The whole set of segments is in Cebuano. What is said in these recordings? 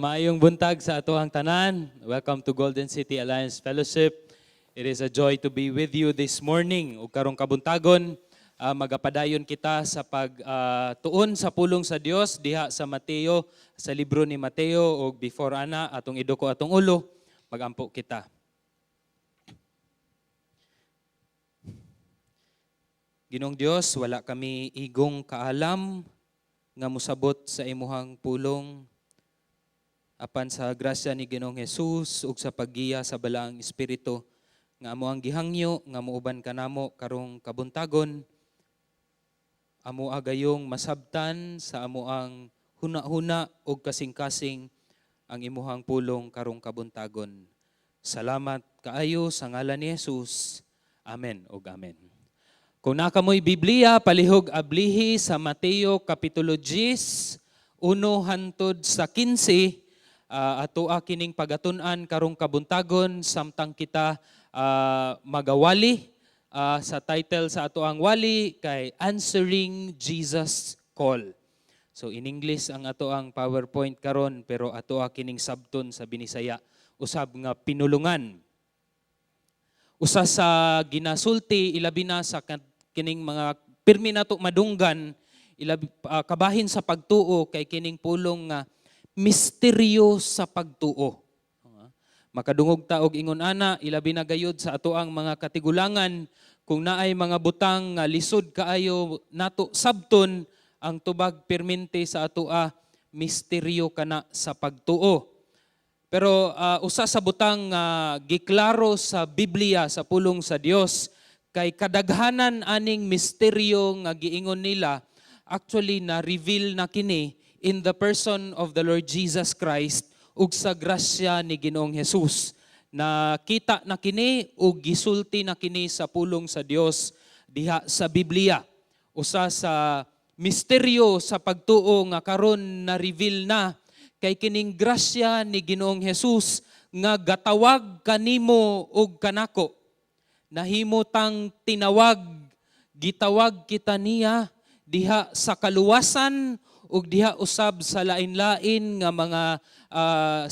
Maayong buntag sa atoang tanan. Welcome to Golden City Alliance Fellowship. It is a joy to be with you this morning. Ug karong kabuntagon, magapadayon kita sa pag tuon sa pulong sa Dios diha sa Mateo, sa libro ni Mateo. Ug before ana, atong iduko atong ulo, magampo kita. Ginoong Dios, wala kami igong kaalam nga mosabot sa imuhang pulong, apan sa grasya ni Ginoong Jesus ug sa paggiya sa Balaang Espiritu nga amo ang gihangyo nga muuban kanamo karong kabuntagon, amo agayong masabtan sa amo ang huna-huna ug kasing-kasing ang imuhang pulong karong kabuntagon. Salamat kaayo sa ngalan ni Jesus. Amen ug amen. Kung naa kamoy Biblia, palihog ablihi sa Mateo Kapitulo 10, 1 hantod sa 15. Atoa kining pagatun-an karong kabuntagon samtang kita magawali sa title sa ato ang wali kay Answering Jesus Call. So in English ang ato ang PowerPoint karon, pero atoa kining sabton sa Binisaya usab nga pinulungan. Usa sa ginasulti, ilabi na sa kining mga pirmi nato madunggan ilabi, kabahin sa pagtuo, kay kining pulong nga misteryo sa pagtuo. Makadungog ta og ingon ana, ilabi na gayud sa ato ang mga katigulangan, kung naay mga butang nga lisod kaayo nato sabton, ang tubag pirmente sa atoa, "Misteryo kana sa pagtuo." Pero usa sa butang nga giklaro sa Biblia, sa pulong sa Dios, kay kadaghanan aning misteryo nga giingon nila, actually na reveal na kini in the person of the Lord Jesus Christ ug sa grasya ni Ginoong Jesus. Nakita na kini ug gisulti na kini sa pulong sa Dios diha sa Biblia. Usa sa misteryo sa pagtuo nga karon na reveal na kay kining grasya ni Ginoong Jesus nga gatawag kanimo ug kanako. Nahimo tang tinawag, gitawag kita niya diha sa kaluwasan ug diha usab sa lain-lain nga mga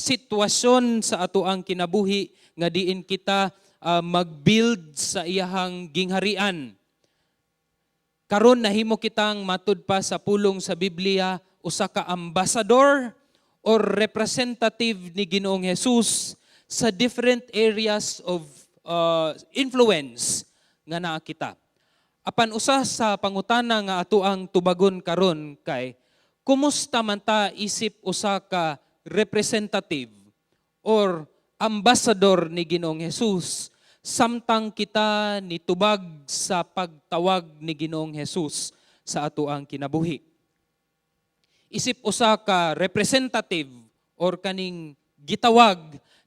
sitwasyon sa atoang kinabuhi nga diin kita mag-build sa iyahang gingharian. Karon nahimo kitang, matud pa sa pulong sa Biblia, usa ka ambassador or representative ni Ginoong Jesus sa different areas of influence nga naa kita. Apan usa sa pangutana nga ato ang tubagon karon kay kumusta man ta isip usa ka representative or ambassador ni Ginoong Jesus samtang kita nitubag sa pagtawag ni Ginoong Jesus sa atoang kinabuhi? Isip usa ka representative or kaning gitawag,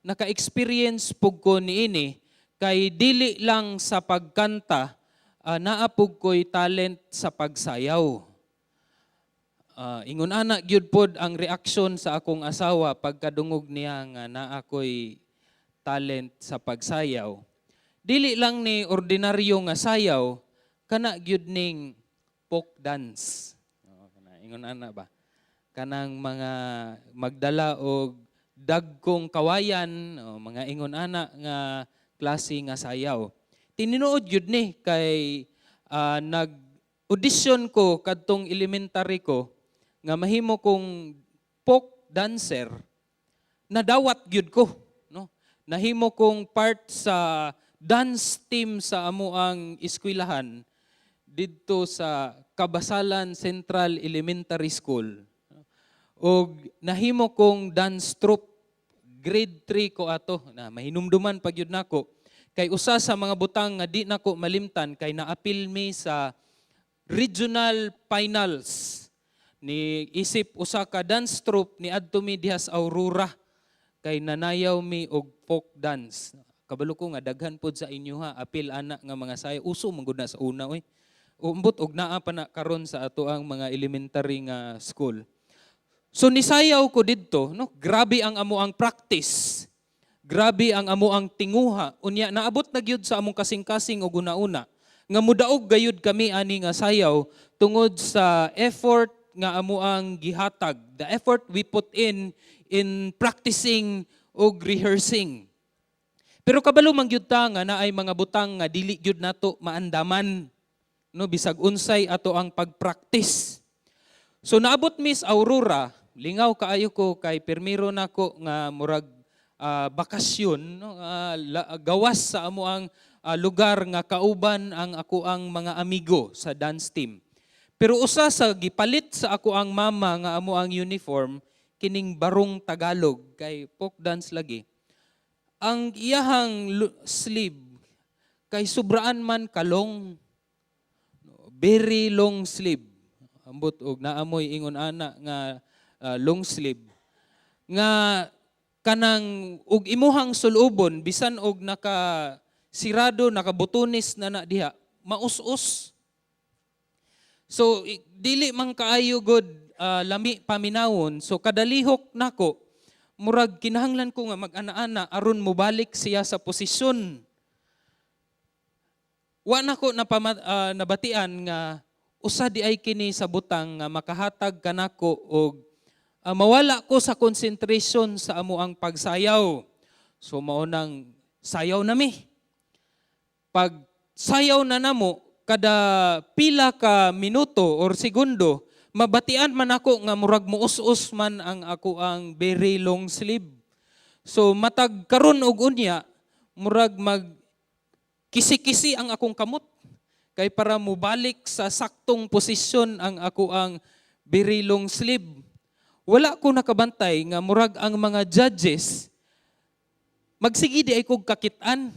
naka-experience pug ko niini kay dili lang sa pagkanta, naa pug ko'y talent sa pagsayaw. Ingon ana gyud pod ang reaksyon sa akong asawa pagkadungog niya nga naa ko'y talent sa pagsayaw. Dili lang ni ordinaryo nga sayaw, kana gyud ning folk dance. Oh, kana ingon ana ba? Kanang mga magdala og dagkong kawayan, o mga ingon ana nga klase nga sayaw. Tinuod gyud ni kay nag audition ko kadtong elementary ko nga mahimo kong folk dancer, nadawat gyud ko, no? Nahimo kong part sa dance team sa amoang eskwelahan didto sa Kabasalan Central Elementary School. Og nahimo kong dance troupe, grade 3 ko ato, na mahinumduman pa gyud nako. Kay usa sa mga butang nga di nako malimtan kay naapil mi sa regional finals ni isip usa ka dance troupe ni adto mi diha sa Aurora kay nanayaw mi og folk dance. Kabalo ko nga daghan pod sa inyo ha apil ana nga mga sayaw, uso man gud na sa una oy. Umbot og naa pa na karon sa ato ang mga elementary nga school. So nisayaw ko didto, no? Grabe ang amo ang practice. Grabe ang amo ang tinguha. Unya naabot na gyud sa among kasing-kasing og una-una nga mudaog gayud kami ani nga sayaw tungod sa effort. nga amo ang gihatag, the effort we put in practicing og rehearsing. Pero kabalo man gyud ta nga naay mga butang nga dili gyud nato maandaman, no, bisag unsay ato ang pag-practice. So naabot Miss Aurora, lingaw kaayo ko kay pirmiro nako nga murag bakasyon, no, gawas sa amo ang lugar nga kauban ang ako ang mga amigo sa dance team. Pero usa sa gipalit sa ako ang mama nga amo ang uniform kining barong Tagalog kay folk dance lagi. Ang iyahang sleeve kay sobraan man kalong, very long sleeve. Ambot og naamoy ingon ana nga long sleeve nga kanang og imuhang sulubon, bisan og naka sirado, nakabutunis na na diha, maus-us. So dili man kaayo god lami paminawon. So kadalihok nako, murag kinahanglan ko nga mag-ana-ana aron mobalik siya sa posisyon. Wa nako nabatian nga usa di ay kini sa butang nga makahatag kanako og mawala ko sa concentration sa amo ang pagsayaw. So mao nang sayaw na mi. Pag sayaw na namo, kada pila ka minuto or segundo, mabatian man ako nga murag muus-us man ang ako ang very long sleeve. So matag karon og unya, murag mag kisi-kisi ang akong kamot kay para mobalik sa saktong posisyon ang ako ang very long sleeve. Wala ko nakabantay nga murag ang mga judges magsige di ay kog kakit-an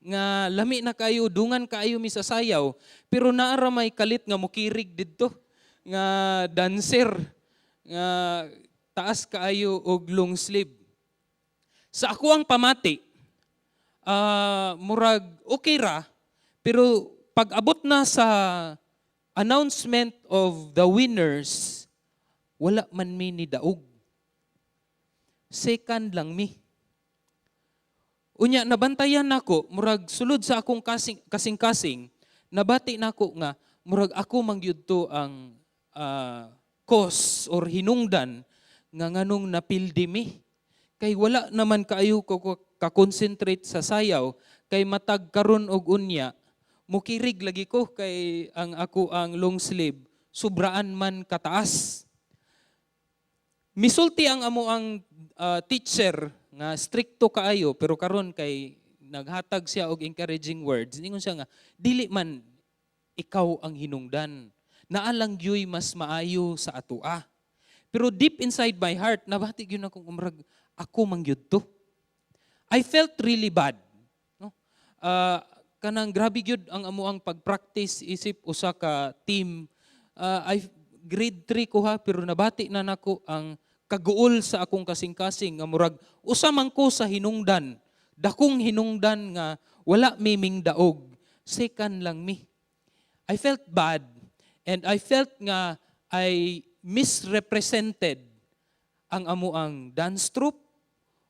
nga lami na kayo, dungan kaayo mi sa sayaw, pero naa ra may kalit nga mukirig didto nga dancer nga taas kaayo og long sleeve. Sa ako ang pamati, murag okay ra, pero pag abot na sa announcement of the winners, wala man mi ni daog. Second lang mi. Unya nabantayan nako, murag sulod sa akong kasing kasing-kasing, nabati nako nga murag ako man gyud to ang cause or hinungdan nga nganong napildi mi. Kay wala naman kaayo ko ka-concentrate sa sayaw kay matag karon og unya mukirig lagi ko kay ang ako ang long sleeve sobraan man kataas. Misulti ang amo ang teacher nga strikto kaayo, pero karon kay naghatag siya og encouraging words. Ningon siya nga dili man ikaw ang hinungdan. Naa lang gyuy mas maayo sa atoa. Pero deep inside my heart, nabati gyud akong umrag ako man gyud to. I felt really bad. No? Kanang grabe gyud ang amo ang pag-practice isip usa ka team. I grade 3 ko ha, pero nabati na nako ang kaguol sa akong kasing-kasing nga murag usa man ko sa hinungdan, dakong hinungdan nga wala mi ming daog. Second lang mi. I felt bad and I felt nga I misrepresented ang amo ang dance troupe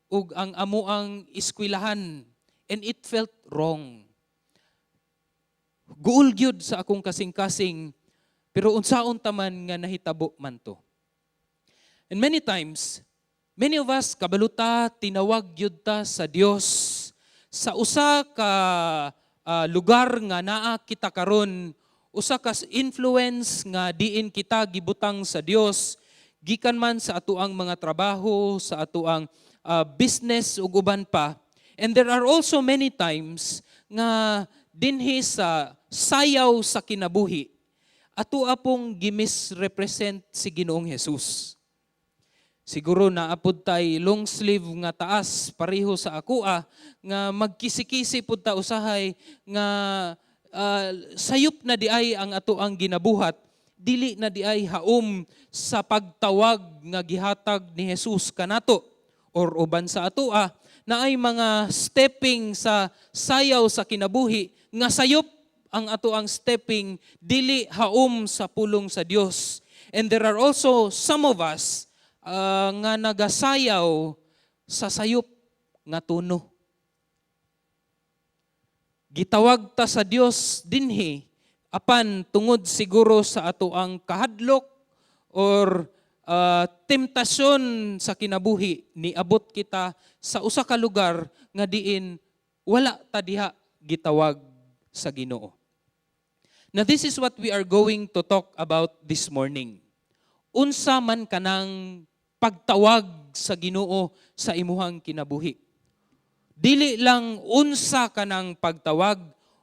ug ang amo ang eskwelahan, and it felt wrong. Guol gyud sa akong kasing-kasing, pero unsaon taman nga nahitabo man to. And many times, many of us kabalo ta tinawag gyud ta sa Dios sa usa ka lugar nga naa kita karon, usa ka influence nga diin kita gibutang sa Dios, gikan man sa atoang mga trabaho, sa atoang business ug uban pa. And there are also many times nga dinhi sa sayaw sa kinabuhi, ato apong gimisrepresent si Ginoong Jesus. Siguro naa pod tay long sleeve nga taas pareho sa akoa nga magkisi-kisi pud ta usahay nga sayop na di ay ang ato ang ginabuhat, dili na di ay haom sa pagtawag nga gihatag ni Jesus kanato, or uban sa atoa na ay mga stepping sa sayaw sa kinabuhi nga sayop ang ato ang stepping, dili haom sa pulong sa Dios. And there are also some of us nga nagasayaw sa sayop nga tono. Gitawag ta sa Dios dinhi, apan tungod siguro sa ato ang kahadlok or temptasyon sa kinabuhi, niabot kita sa usa ka lugar nga diin wala ta diha gitawag sa Ginoo. Now, this is what we are going to talk about this morning. Unsa man kanang pagtawag sa Ginoo sa imuhang kinabuhi? Dili lang unsa kanang pagtawag,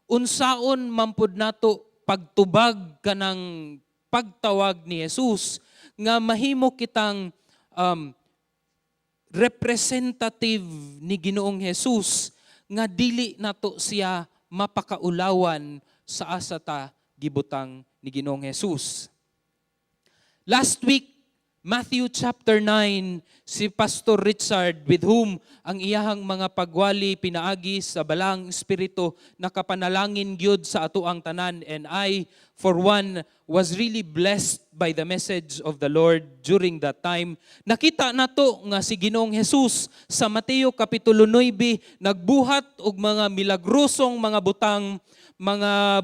unsaon man pud nato pagtubag kanang pagtawag ni Jesus nga mahimo kitang representative ni Ginoong Jesus nga dili nato siya mapakaulawan sa asa ta gibutang ni Ginoong Jesus. Last week, Matthew chapter 9, si Pastor Richard, with whom ang iyahang mga pagwali pinaagi sa Balaang Espiritu nakapanalangin gyud sa atoang tanan, and I for one was really blessed by the message of the Lord during that time. Nakita nato nga si Ginoong Jesus sa Mateo kapitulo 9 nagbuhat og mga milagrosong mga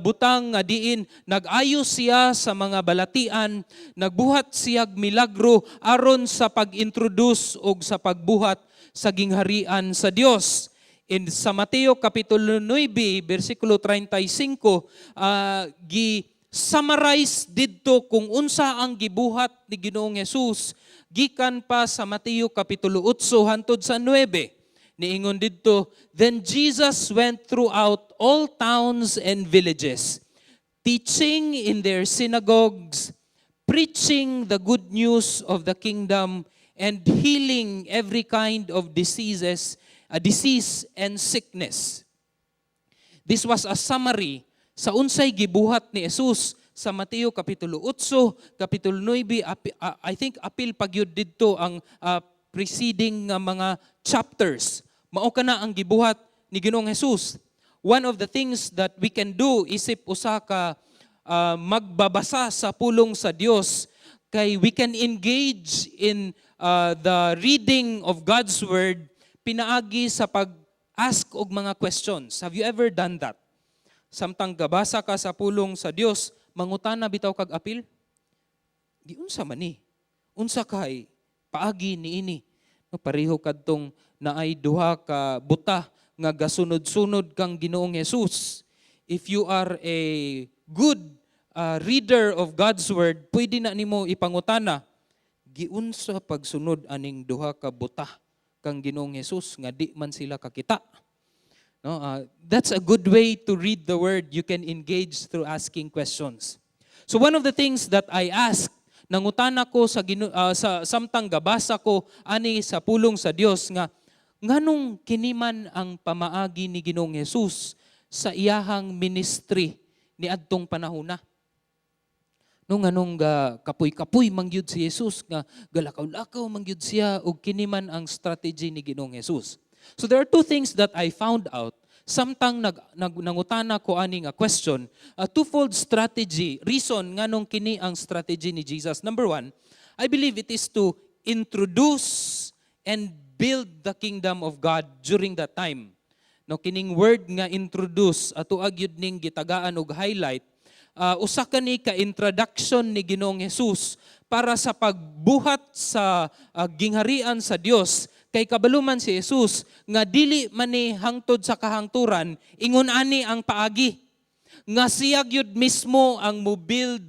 butang nga diin nag-ayo siya sa mga balatian, nagbuhat siyag milagro aron sa pag-introduce og sa pagbuhat sa gingharian sa Dios. In sa Mateo kapitulo 9 bersikulo 35, gi summarize didto kung unsa ang gibuhat ni Ginoong Jesus gikan pa sa Mateo kapitulo 8 hantod sa 9. Niingon didto, "Then Jesus went throughout all towns and villages, teaching in their synagogues, preaching the good news of the kingdom, and healing every kind of disease and sickness." This was a summary sa unsay gibuhat ni Jesus sa Mateo kapitulo 8, kapitulo 9, I think apil pagyud didto ang preceding nga mga chapters. Mao kana ang gibuhat ni Ginoong Jesus. One of the things that we can do isip usa ka magbabasa sa pulong sa Dios kay we can engage in the reading of God's word pinaagi sa pag-ask og mga questions. Have you ever done that? Samtang gabasa ka sa pulong sa Dios, mangutana bitaw kag apil? Giunsa man ni? Unsa kay paagi niini? No, pareho kadtong naay duha ka buta nga gasunod-sunod kang Ginoong Jesus. If you are a good reader of God's word, pwede na nimo ipangutana, giunsa pagsunod aning duha ka buta kang Ginoong Jesus nga di man sila kakita? No, that's a good way to read the word. You can engage through asking questions. So one of the things that I ask, nangutana ko sa samtang gabasa ko ani sa pulong sa Dios nga nganong kiniman ang pamaagi ni Ginoong Jesus sa iyahang ministry ni adtong panahona? No, nganong ga kapoy-kapoy mangyud si Jesus nga galakaw-lakaw mangyud siya ug kini man ang strategy ni Ginoong Jesus? So there are two things that I found out samtang nag, nag nangutana ko ani nga question, a twofold strategy, reason nganong kini ang strategy ni Jesus. Number one, I believe it is to introduce and build the kingdom of God during that time. No, kining word nga "introduce" ato gyud ning gitagaan og highlight. Usa kani ka introduction ni Ginoong Jesus para sa pagbuhat sa gingharian sa Dios, kay kabalo man si Jesus nga dili man ni hangtod sa kahangturan ingon ani ang paagi nga siya gyud mismo ang mo-build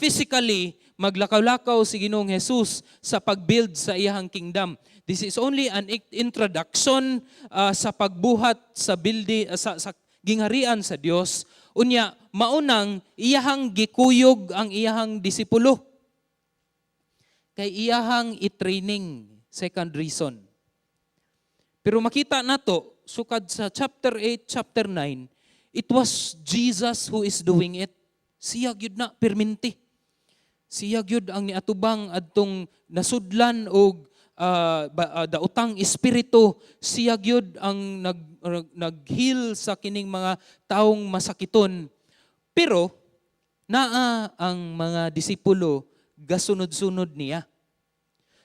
physically, maglakaw-lakaw si Ginoong Jesus sa pag-build sa iyahang kingdom. This is only an introduction sa pagbuhat sa building sa gingharian sa Dios. Unya maunang iyahang gikuyog ang iyahang disipulo kay iyahang i-training, second reason. Pero makita nato sukad sa chapter 8, chapter 9, it was Jesus who is doing it. Siya gyud na perminti. Siya gyud ang niatubang adtong nasudlan og daotang espiritu. Siya gyud ang nag-heal sa kining mga taong masakiton. Pero naa ang mga disipulo gasunod-sunod niya.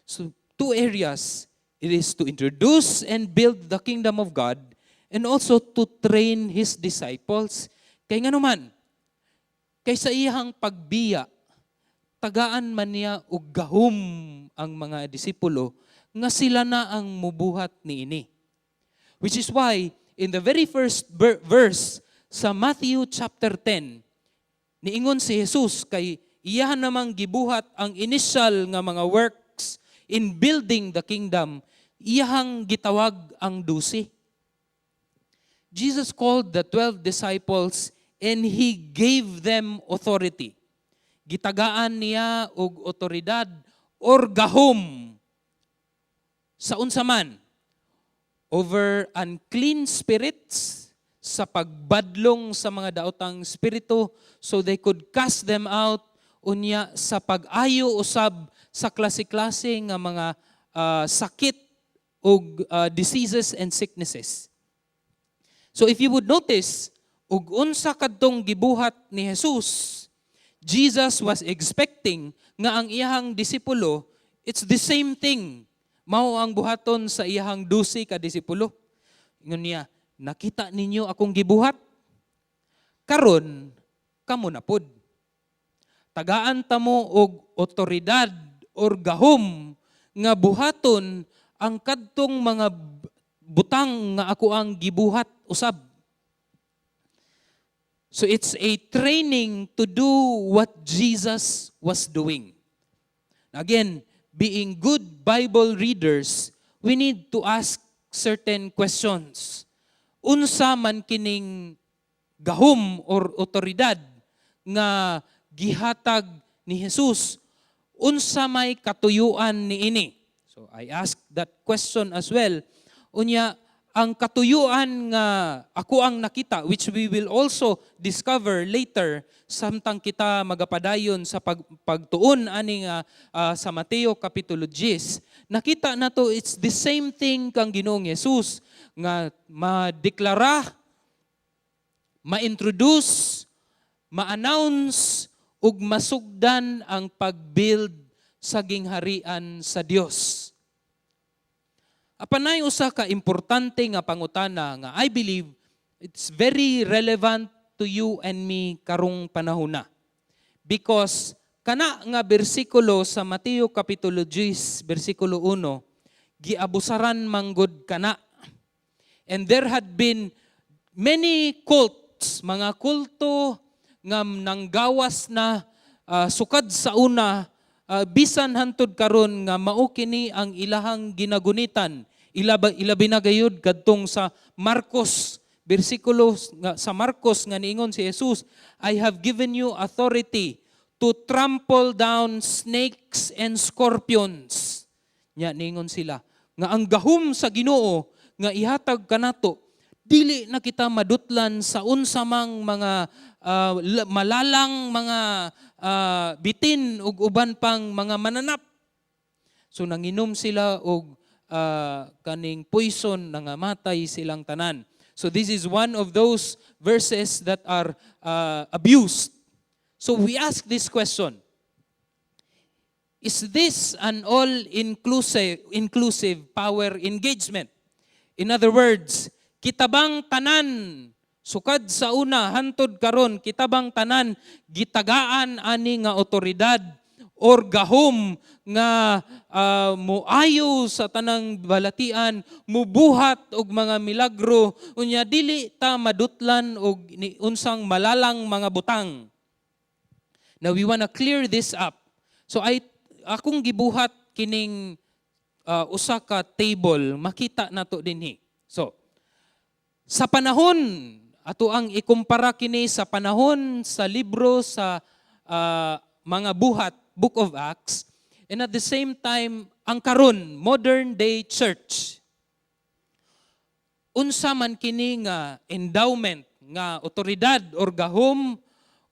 So two areas, it is to introduce and build the kingdom of God and also to train His disciples. Kay nga naman, kay sa iyang pagbiya, Tagaan man niya og gahom ang mga disipulo nga sila na ang mubuhat niini. Which is why in the very first verse sa Matthew chapter 10, niingon si Jesus kay iyahan namang gibuhat ang initial nga mga works in building the kingdom, iyahang gitawag ang 12. Jesus called the 12 disciples and He gave them authority. Gitagaan niya og otoridad or gahom sa unsa man, over unclean spirits, sa pagbadlong sa mga daotang espiritu so they could cast them out, unya sa pag-ayo usab sa klase-klase nga mga sakit ug diseases and sicknesses. So if you would notice, ug unsa kadtong gibuhat ni Jesus, Jesus was expecting nga ang iyahang disipulo, it's the same thing. Mao ang buhaton sa iyahang 12 ka disipulo. Ingon niya, "Nakita ninyo akong gibuhat? Karon, kamo na pod. Tagaan ta mo og otoridad or gahom nga buhaton ang kadtong mga butang nga ako ang gibuhat usab." So it's a training to do what Jesus was doing. Again, being good Bible readers, we need to ask certain questions. Unsa man kining gahom or otoridad nga gihatag ni Jesus? Unsa may katuyuan niini? So I ask that question as well. Unya, ang katuyuan nga ako ang nakita, which we will also discover later samtang kita magapadayon sa pagtuon ani nga sa Mateo kapitulo 10, nakita nato it's the same thing kang Ginoong Jesus nga madeklara, ma-introduce, ma-announce ug masugdan ang pag-build sa gingharian sa Dios. Apan naay usa ka importante nga pangutana nga I believe it's very relevant to you and me karong panahon na. Because kana nga bersikulo sa Mateo kapitulo 10 bersikulo 1, giabusaran manggod kana. And there had been many cults, mga kulto nga nanggawas na sukad sa una bisan hantud karon nga mao kini ang ilahang ginagunitan. Ilabi na gayud kadtong sa Marcos, bersikulo nga, sa Marcos nga niingon si Jesus, "I have given you authority to trample down snakes and scorpions." Nya niingon sila nga ang gahom sa Ginoo nga ihatag kanato, dili na kita madutlan sa unsa mang mga malalang mga bitin ug uban pang mga mananap. So nanginom sila og kaning poison, nangamatay silang tanan. So this is one of those verses that are abused. So we ask this question. Is this an all-inclusive inclusive power engagement? In other words, kita bang tanan sukad sa una hantod karon, kita bang tanan gitagaan ani nga otoridad or gahom nga muayo sa tanang balatian, mubuhat og mga milagro, unya dili ta madutlan og unsang malalang mga butang? Now we wanna clear this up. So I akong gibuhat kining usa ka table, makita nato dinhi. So sa panahon ato ang ikumpara kini sa panahon sa libro sa mga Buhat, Book of Acts, and at the same time ang karon modern day church. Unsa man kini nga endowment nga otoridad or gahom,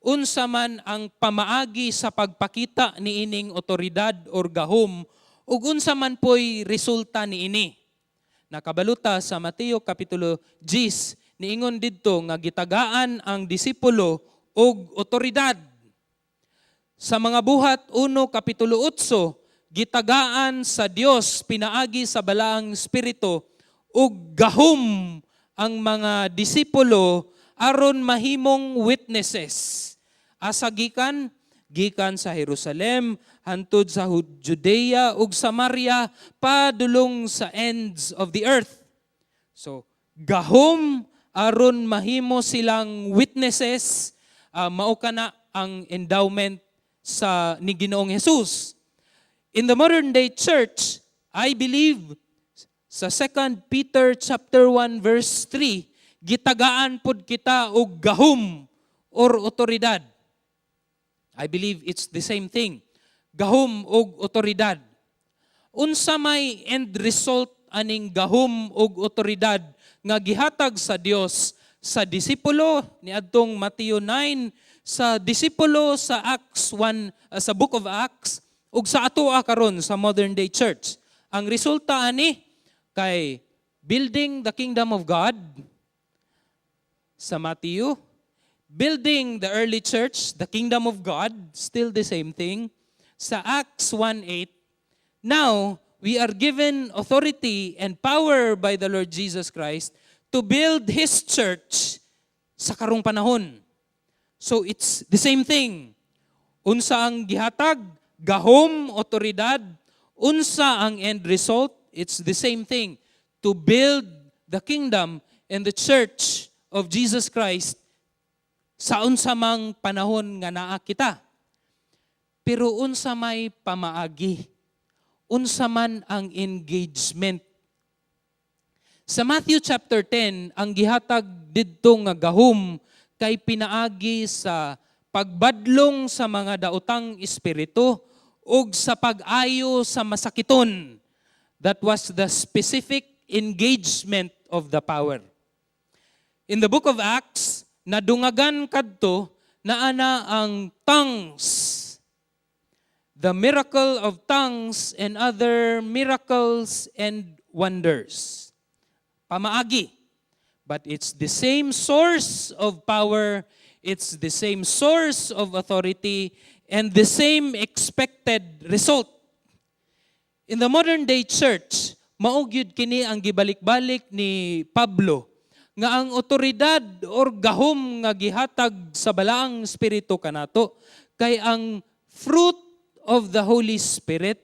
unsa man ang pamaagi sa pagpakita niining otoridad or gahom, ug unsa man po'y resulta niini? Nakabalo ta sa Mateo kapitulo 10, niingon didto nga gitagaan ang disipulo og otoridad. Sa mga Buhat 1 kapitulo 8, gitagaan sa Dios pinaagi sa Balaang Espiritu og gahom ang mga disipulo aron mahimong witnesses. Asa gikan? Gikan sa Jerusalem hantud sa Judea ug Samaria, padulong sa ends of the earth. So, gahom aron mahimo silang witnesses, mao kana ang endowment sa ni Ginoong Jesus. In the modern day church, I believe sa 2 Peter chapter 1 verse 3, gitagaan pod kita og gahom or otoridad. I believe it's the same thing. Gahom og otoridad. Unsa may end result aning gahom og otoridad nga gihatag sa Dios sa disipulo niadtong Mateo 9, sa disipulo sa Acts 1, sa Book of Acts, ug sa atoa karon sa modern day church? Ang resulta ani kay building the kingdom of God sa Matthew, building the early church, the kingdom of God, still the same thing. Sa Acts 1:8, now we are given authority and power by the Lord Jesus Christ to build His church sa karong panahon. So it's the same thing. Unsa ang gihatag? Gahom, otoridad. Unsa ang end result? It's the same thing. To build the kingdom and the church of Jesus Christ sa unsa mang panahon nga naa kita. Pero unsa may pamaagi? Unsa man ang engagement? Sa Matthew chapter 10, ang gihatag didto nga gahom kay pinaagi sa pagbadlong sa mga daotang espiritu ug sa pag-ayo sa masakiton. That was the specific engagement of the power. In the Book of Acts, nadungagan kadto naa na ang tongues. The miracle of tongues and other miracles and wonders. Pamaagi. But it's the same source of power, it's the same source of authority, and the same expected result. In the modern day church, mao gyud kini ang gibalik-balik ni Pablo nga ang otoridad or gahom nga gihatag sa Balaang Espiritu kanato kay ang fruit of the Holy Spirit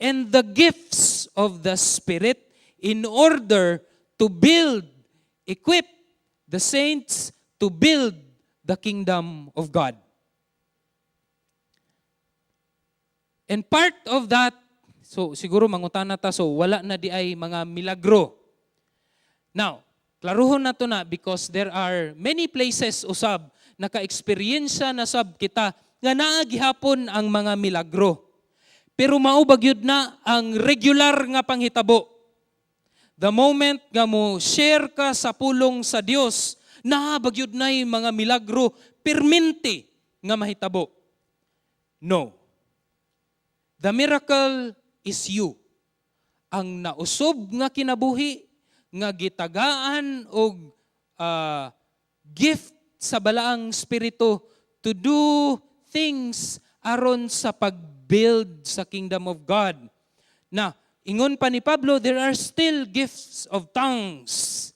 and the gifts of the Spirit in order to build, equip the saints to build the kingdom of God. And part of that, so siguro mangutana ta, so wala na diay mga milagro? Now, klaruhon na to na because there are many places usab naka-eksperyensya na sab kita nga naa gihapon ang mga milagro. Pero mao ba gyud na ang regular nga panghitabo? The moment nga mo share ka sa pulong sa Dios, naa ba gyud nay mga milagro permente nga mahitabo? No. The miracle is you. Ang nausob nga kinabuhi nga gitagaan og gift sa Balaang Espiritu to do things aron sa pag-build sa kingdom of God. Na, ingon pa ni Pablo, there are still gifts of tongues.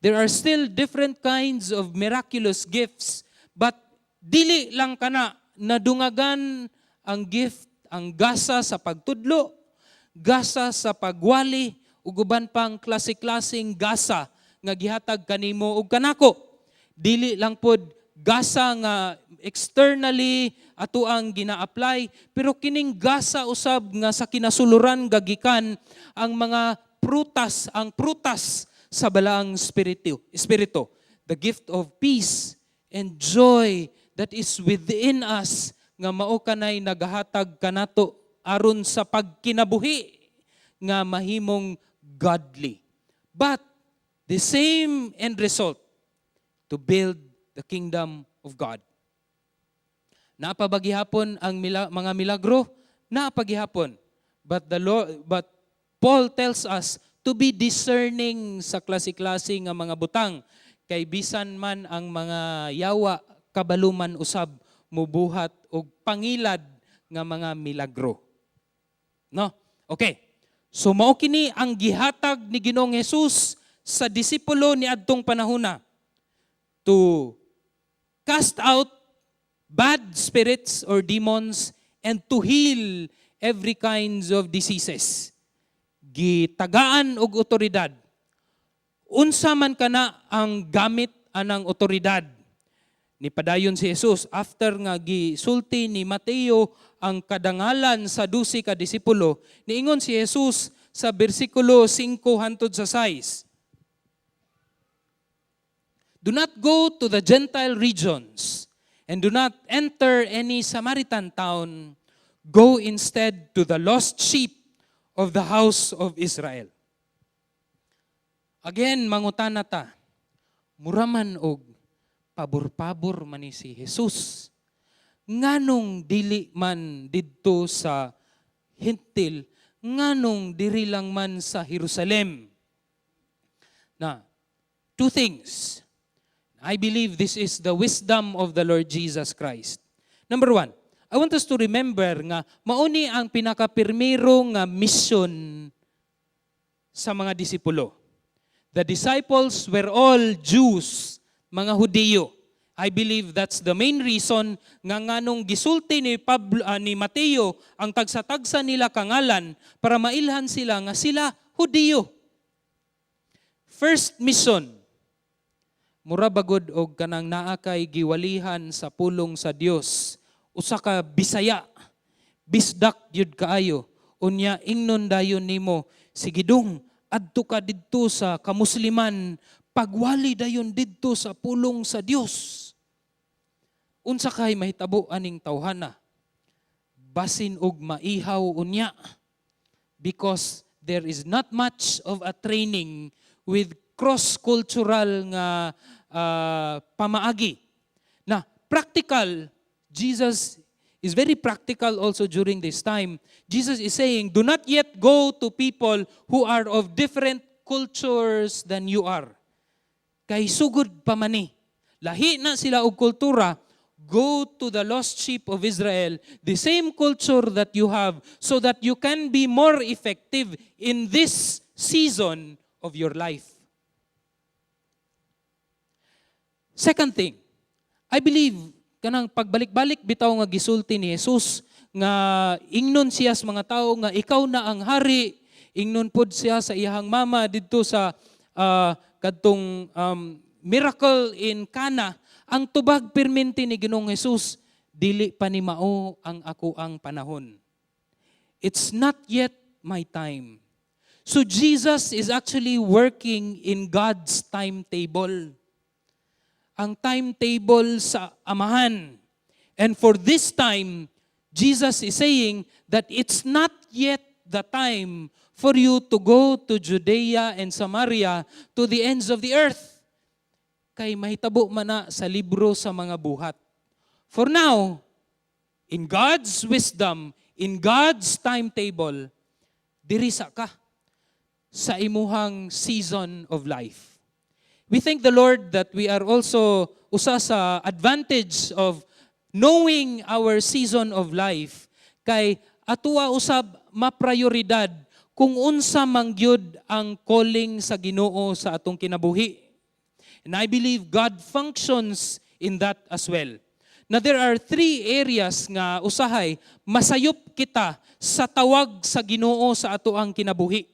There are still different kinds of miraculous gifts. But dili lang kana nadungagan ang gift, ang gasa sa pagtudlo, gasa sa pagwali, ug uban pang klase-klaseng gasa nga gihatag kanimo ug kanako. Dili lang pod gasa nga externally ato ang gina-apply, pero kining gasa usab nga sa kinasuluran gagikan ang mga prutas, ang prutas sa Balaang Espiritu, the gift of peace and joy that is within us nga mao kanay nagahatag kanato aron sa pagkinabuhi nga mahimong godly. But the same end result, to build the kingdom of God. Naa pa ba gihapon ang mga milagro? Naa pa gihapon. But Paul tells us to be discerning sa klase-klase nga mga butang kay bisan man ang mga yawa kabalo man usab mubuhat og pangilad nga mga milagro. No? Okay. So mao kini ang gihatag ni Ginoong Hesus sa disipulo ni adtong panahona to cast out bad spirits or demons and to heal every kinds of diseases. Gitagaan og otoridad. Unsa man kana ang gamit anang otoridad? Nipadayon si Jesus after nga gisulti ni Mateo ang kadangalan sa 12 ka disipulo, niingon si Jesus sa bersikulo 5 hantod sa 6. "Do not go to the Gentile regions and do not enter any Samaritan town. Go instead to the lost sheep of the house of Israel." Again, mangutana ta, mura man og pabor-pabor man ni si Jesus. Nganong dili man didto sa Hentil, nganong diri lang man sa Jerusalem? Na, two things. I believe this is the wisdom of the Lord Jesus Christ. Number one, I want us to remember nga mao ni ang pinakapirmero nga mission sa mga disipulo. The disciples were all Jews, mga Hudiyo. I believe that's the main reason nga nganong gisulti ni Pablo, ni Mateo ang tagsa-tagsa nila kangalan para mailhan sila nga sila Hudiyo. First mission, mura bagod og kanang naa kay giwalihan sa pulong sa Dios. Usa ka Bisaya, bisdak gyud kaayo. Unya ingnon dayon nimo, "Sige dong, adto ka didto sa kamusliman, pagwali dayon didto sa pulong sa Dios." Unsa kay mahitabo aning tawhana? Basin og maihaw unya because there is not much of a training with cross-cultural nga pamaagi. Na practical, Jesus is very practical also during this time. Jesus is saying, "Do not yet go to people who are of different cultures than you are." Kay sugod pa man ni. Lahi na sila og kultura, go to the lost sheep of Israel, the same culture that you have, so that you can be more effective in this season of your life. Second thing, I believe kanang pagbalik-balik bitaw nga gisulti ni Jesus nga ingnon siya sa mga tao nga ikaw na ang hari, ingnon pod siya sa iyahang mama didto sa kadtong miracle in Cana, ang tubag perminti ni Ginoong Jesus, "Dili pa ni mao ang akoang panahon. It's not yet my time." So Jesus is actually working in God's timetable. Ang timetable sa Amahan. And for this time, Jesus is saying that it's not yet the time for you to go to Judea and Samaria, to the ends of the earth. Kay mahitabo man na sa libro sa mga buhat. For now, in God's wisdom, in God's timetable, diri sa ka sa imuhang season of life. We thank the Lord that we are also usa sa advantage of knowing our season of life kay atua usab maprioridad kung unsa man gyud ang calling sa Ginoo sa atong kinabuhi. And I believe God functions in that as well. Now there are three areas nga usahay masayop kita sa tawag sa Ginoo sa atoang kinabuhi.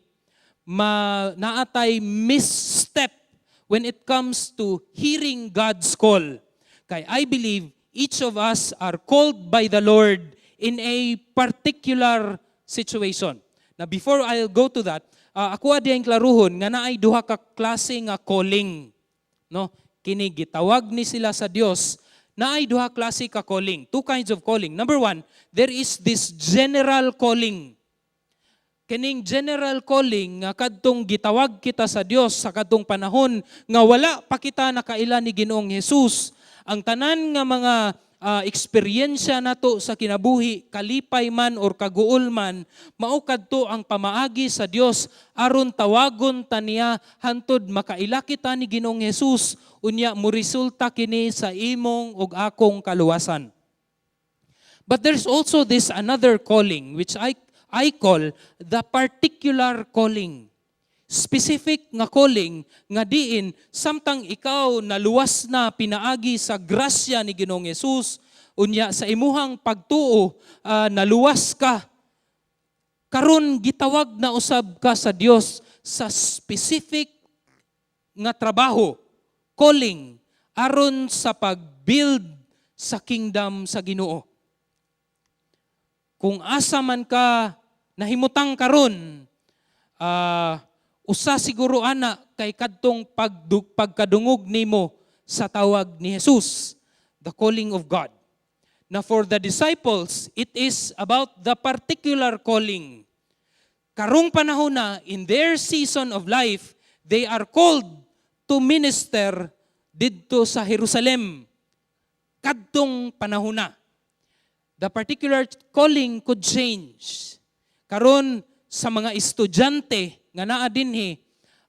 Ma naatay misstep when it comes to hearing God's call. Kay I believe each of us are called by the Lord in a particular situation. Now before I'll go to that, ako adiyang klaruhon nga naay duha ka klase nga calling. No? Kini gitawag ni sila sa Dios, naay duha klase ka calling. Two kinds of calling. Number one, there is this general calling. Kining general calling nga kadtong gitawag kita sa Dios sa kadtong panahon nga wala pa kita nakaila ni Ginoong Hesus. Ang tanan nga mga eksperyensya nato sa kinabuhi, kalipay man or kaguol man, mao kadto ang pamaagi sa Dios aron tawagon ta niya hantod makaila kita ni Ginoong Hesus, unya moresulta kini sa imong ug akong kaluwasan. But there's also this another calling which I call the particular calling. Specific nga calling nga diin samtang ikaw naluwas na pinaagi sa grasya ni Ginoong Hesus, Unya sa imuhang pagtuo, naluwas ka. Karon gitawag na usab ka sa Dios sa specific nga trabaho, calling aron sa pag-build sa kingdom sa Ginoo. Kung asa man ka nahimutang karon, usa siguro ana kay kadtong pagkadungog nimo sa tawag ni Jesus, the calling of God. Na for the disciples, it is about the particular calling. Karong panahon na, in their season of life, they are called to minister didto sa Jerusalem. Kadtong panahon na. The particular calling could change. Karon sa mga estudyante nga naa dinhi,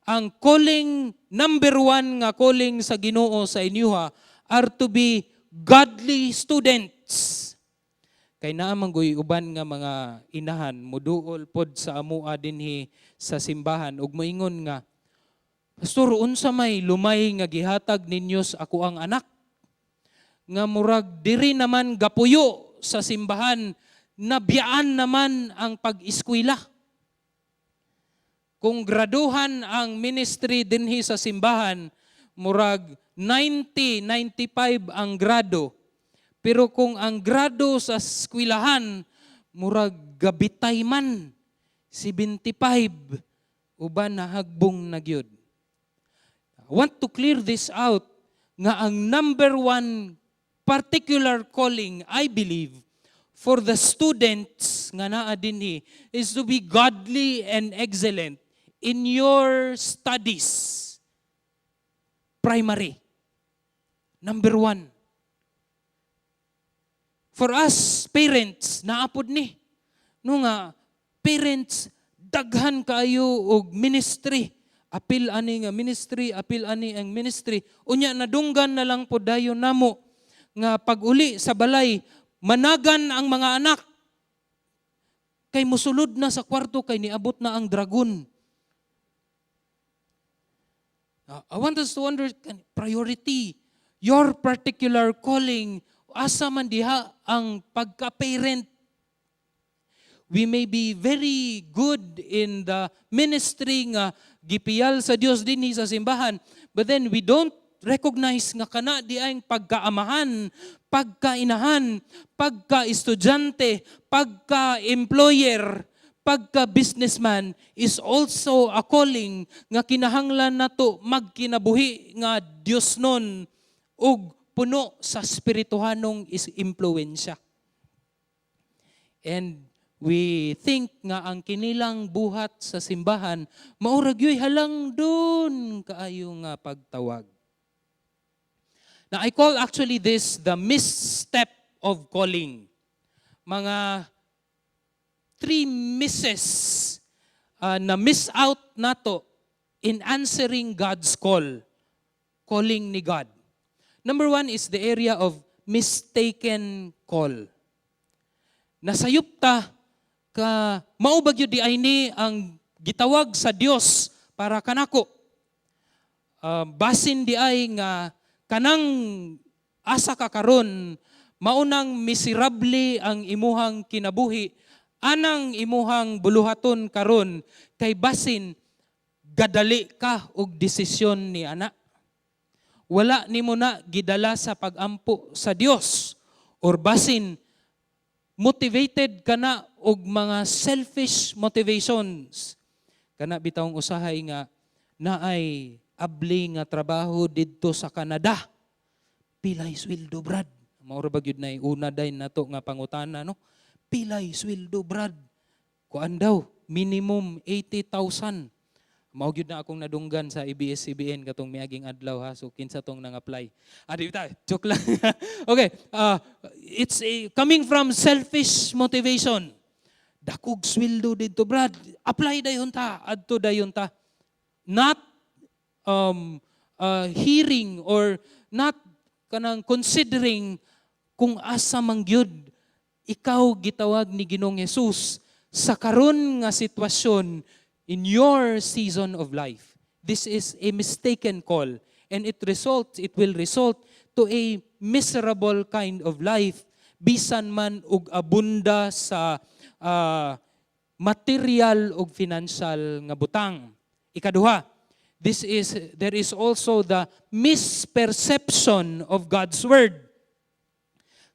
ang calling number one nga calling sa Ginoo sa inyuha are to be godly students. Kay naa man goy uban nga mga inahan muduol pod sa amua dinhi sa simbahan ug moingon nga, "Pastor, unsa may lumay nga gihatag ninyo sa akoang anak? Nga murag diri naman gapuyo sa simbahan, nabiyaan naman ang pag-eskwela." Kung graduhan ang ministry dinhi sa simbahan, murag 90, 95 ang grado. Pero kung ang grado sa eskwelahan, murag gabitay man, 75, uban nahagbong na gyud. I want to clear this out nga ang number one particular calling, I believe, for the students nga naa dinhi is to be godly and excellent in your studies. Primary. Number one. For us, parents, naa pod ni. No nga, parents, daghan kaayo og ministry. Apil ani nga ministry, apil ani ang ministry. Unya nadunggan na lang po dayon namo nga pag-uli sa balay, managan ang mga anak. Kay musulod na sa kwarto kay niabot na ang dragon. I want us to understand priority. Your particular calling, asa man diha ang pagka-parent. We may be very good in the ministry nga gipiyal sa Dios dinhi sa simbahan, but then we don't recognize nga kana di ang pagkaamahan, pagkainahan, pagka-estudyante, pagka-employer, pagka-businessman is also a calling nga kinahanglan nato magkinabuhi nga Dios nun ug puno sa spirituhanong impluwensya. And we think nga ang kinilang buhat sa simbahan mao ra gyoy halangdon kaayo nga pagtawag. Now, I call actually this the misstep of calling. Mga three misses na miss out nato in answering God's call, calling ni God. Number one is the area of mistaken call. Nasayop ta ka mao ba gyud diay ni ang gitawag sa Dios para kanako. Basin diay nga kanang asa ka karon maunang miserable ang imuhang kinabuhi, anang imuhang buluhaton karon, kay basin gadali ka og desisyon ni ana. Wala nimo na gidala sa pagampo sa Dios or basin motivated ka na og mga selfish motivations. Kana bitawng usahay nga naay abli nga trabaho didto sa Canada. "Pilay sweldo, Brad?" Mao ra ba gyud na una day nato nga pangutana, no? "Pilay sweldo, Brad?" Kuan daw, minimum 80,000. Mao gyud na akong nadunggan sa ABS-CBN katong miaging adlaw, ha. So kinsa tong nang-apply? Ah, di ta, joke lang. Okay, it's coming from selfish motivation. "Dakog sweldo didto, Brad. Apply dayon ta, adto dayon ta." Not hearing or not kanang considering kung asa man gyud ikaw gitawag ni Ginoong Hesus sa karon nga sitwasyon in your season of life. This is a mistaken call and it will result to a miserable kind of life. Bisan man og abunda sa material ug financial nga butang. Ikaduha, this is there is also the misperception of God's word.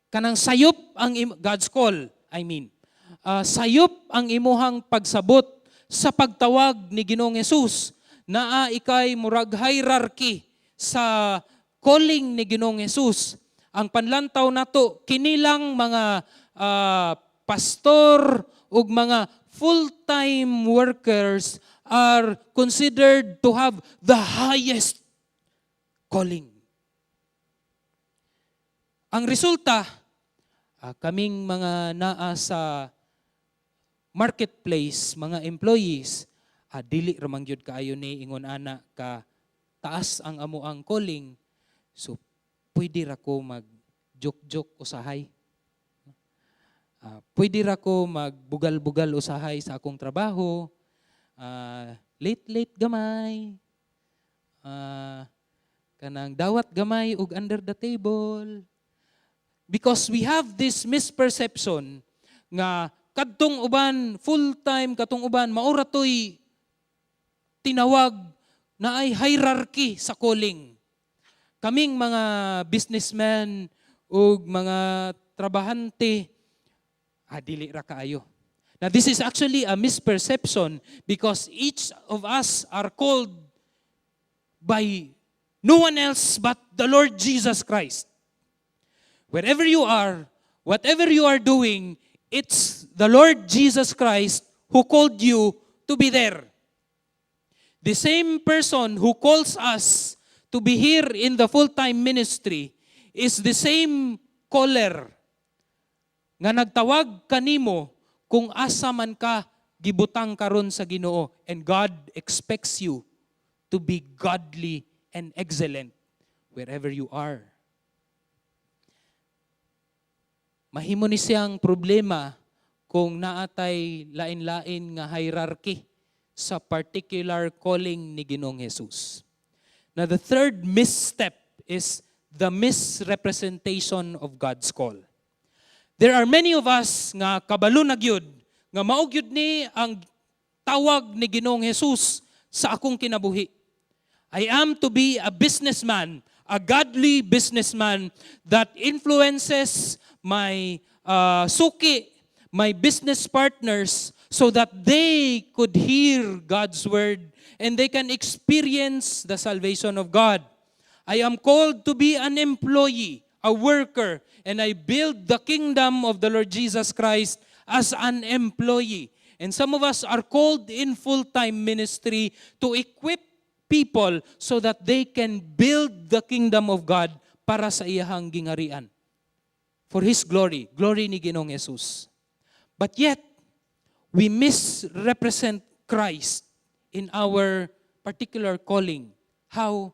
Kanang sayop ang God's call, I mean. Sayop ang imuhang pagsabot sa pagtawag ni Ginoong Hesus. Naa ikay murag hierarchy sa calling ni Ginoong Hesus. Ang panlantaw nato, kinilang mga pastor ug mga full-time workers are considered to have the highest calling. Ang resulta, kaming mga naa sa marketplace, mga employees, dili ra man gyud kaayo ni ingon ana ka taas ang amoang calling. So pwede ra ko mag joke-joke usahay. Pwede ra ko magbugal-bugal usahay sa akong trabaho. Late-late gamay. Kanang dawat gamay ug under the table. Because we have this misperception nga kadtong uban full-time, katong uban mao ra to'y tinawag na ay hierarchy sa calling. Kaming mga businessmen ug mga trabahante, dili ra kaayo. Now, this is actually a misperception because each of us are called by no one else but the Lord Jesus Christ. Wherever you are, whatever you are doing, it's the Lord Jesus Christ who called you to be there. The same person who calls us to be here in the full-time ministry is the same caller nga nagtawag kanimo kung asa man ka gibutang karon sa Ginoo, and God expects you to be godly and excellent wherever you are. Mahimo ni siyang problema kung naatay lain-lain nga hierarchy sa particular calling ni Ginoong Jesus. Now, the third misstep is the misrepresentation of God's call. There are many of us nga kabalo na gyud nga mao gyud ni ang tawag ni Ginoong Jesus sa akong kinabuhi. I am to be a businessman, a godly businessman that influences my suki, my business partners, so that they could hear God's word and they can experience the salvation of God. I am called to be an employee, a worker, and I build the kingdom of the Lord Jesus Christ as an employee. And some of us are called in full-time ministry to equip people so that they can build the kingdom of God para sa iyahang gingharian. For His glory, glory ni Ginoong Jesus. But yet, we misrepresent Christ in our particular calling. How?